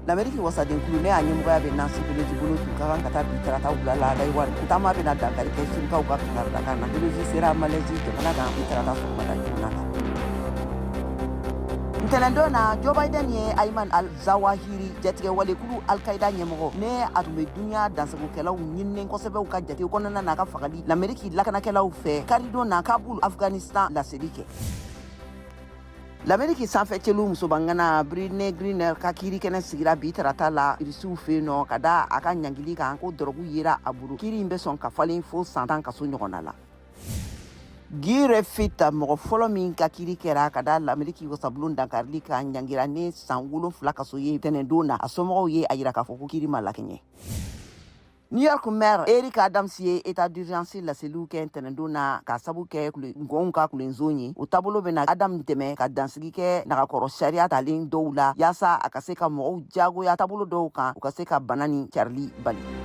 Lameriki wasadenkulu ne a ɲɛmɔgɔya bɛ Nancy Pelosi bolo tun ka kan ka taa bi tarata wula la Taïwan. Taama bɛna dankari kɛ Sinikaw ka kankaridakan na. Pelosi sera Malaisie jamana kan bi tarata sɔgɔmada joona la. Ntɛnɛndon na, Joe Biden ye Ayman al-Zawahiri, jatigɛwalekulu Al-Qaida ɲɛmɔgɔ, ne a tun bɛ duniya dansagokɛlaw ɲininen kosɛbɛw ka jate kɔnɔna na, ka fagali Lameriki lakanakɛlaw fɛ karidon na Kabul, Afghanistan, laseli kɛ. Lameriki sanfɛ celu musobangana Brittney Griner ka kiiri kɛnɛ sigira bi tarata la Irisiw fɛ yen nɔ, ka da a ka ɲangili kan ko dɔrɔgu yera a bolo. Kiiri in bɛ sɔn ka falen fo san 10 kaso ɲɔgɔnna la. Guy Reffitt, mɔgɔ fɔlɔ min ka kiiri kɛra ka da Lameriki wasabulon dankarili kan, ɲangira ni san 7 kaso ye tɛnɛndon na. A somɔgɔw ye a yira k'a fɔ ko kiiri ma lakɛɲɛ. New York maire Eric Adams ye état d'urgence laseliw kɛ ntɛnɛndon na k'a sabu kɛ ngɔnw ka kulenzon ye. O taabolo bɛna Adams dɛmɛ ka dansigi kɛ nagakɔrɔ sariya talen dɔw la, yaasa a ka se ka mɔgɔw jagoya taabolo dɔw kan, u ka se ka bana ni carili bali.